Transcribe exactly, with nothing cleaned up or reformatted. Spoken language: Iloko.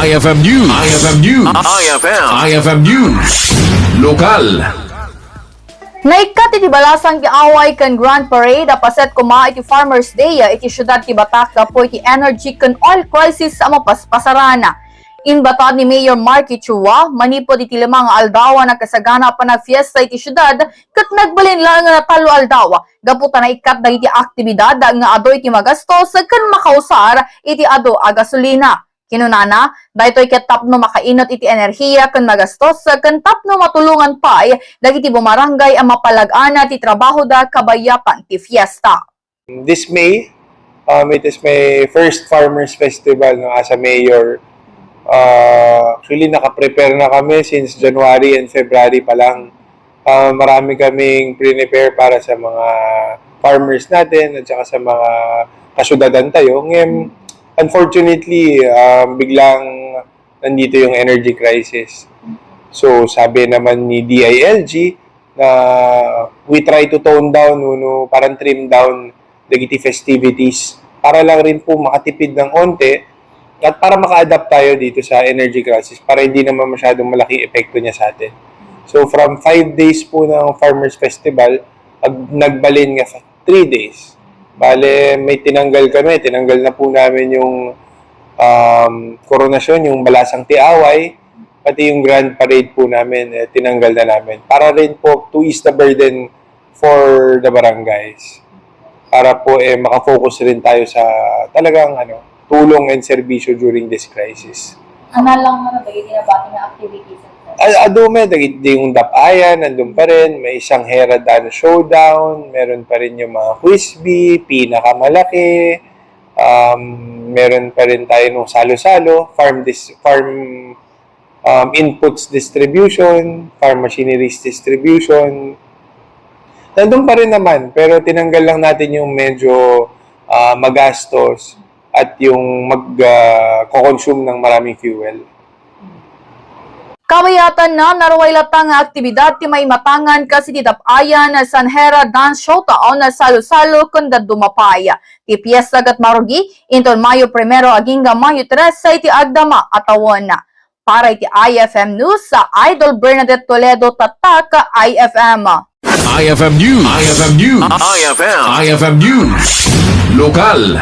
I F M News. I F M News. I F M. I F M News. Lokal. Naikkat iti Balasang ti Away ken Grand Parade a paset koma iti Farmers Day iti siudad ti Batak gapu iti energy ken oil crisis a mapaspasaran. Inbatad ni Mayor Marky Chua, manipud iti lima nga aldaw a nakasagana a panagfiesta iti siudad ket nagbalin laeng nga tallo aldaw gapu ta naikkat dagiti aktibidad nga adu iti magastos ken makausar iti adu a gasolina. Kinunana, daytoy ket tapno makainut iti enerhiya ken magastos ken tapno matulongan pay dagiti bumaranggay a mapalag-ana ti trabahoda kabayatan ti fiesta. This May, um, it is my first Farmers Festival, no, as a mayor. Uh, actually, nakaprepare na kami since January and February pa lang. Ah, marami kaming prepare para sa mga farmers natin at saka sa mga kasyudadan tayo. Ngayon, unfortunately, ah, biglang nandito yung energy crisis. So, sabi naman ni D I L G na we try to tone down, no, no, parang trim down dagiti festivities para lang rin po makatipid ng onte at para maka-adapt tayo dito sa energy crisis para hindi naman masyadong malaking epekto niya sa atin. So from five days po ng Farmers Festival, ag- nagbalin nga sa three days. Bale, may tinanggal kami. Tinanggal na po namin yung um, koronasyon, yung Balasang Tiaway, pati yung Grand Parade po namin, eh, tinanggal na namin. Para rin po to ease the burden for the barangays. Para po, eh, makafocus rin tayo sa talagang, ano, tulong and serbisyo during this crisis. Ano lang naman ba yung tinabati na activities? Al- adu met, dagiti yung dapayan, nandun pa rin. May isang Hera Dance Showdown, meron pa rin yung mga quiz bee, pinakamalaki. Um, meron pa rin tayo nung salo-salo, farm dis farm um, inputs distribution, farm machineries distribution. Nandun pa rin naman, pero tinanggal lang natin yung medyo ah, magastos at yung mag ah, ko-consume ng maraming fuel. Kabayatan na, naruay latta nga aktibidad ti maimatangan kas iti dap-ayan, San Hera Dance Showdown, salo-salo, ken dadduma pay. Ti piesta ket marugi, inton Mayo primero agingga Mayo tres iti agdama a tawen. Para iti I F M News, Idol Bernadette Toledo, Tatak I F M. I F M News. I F M News. I F M. I F M News. Lokal.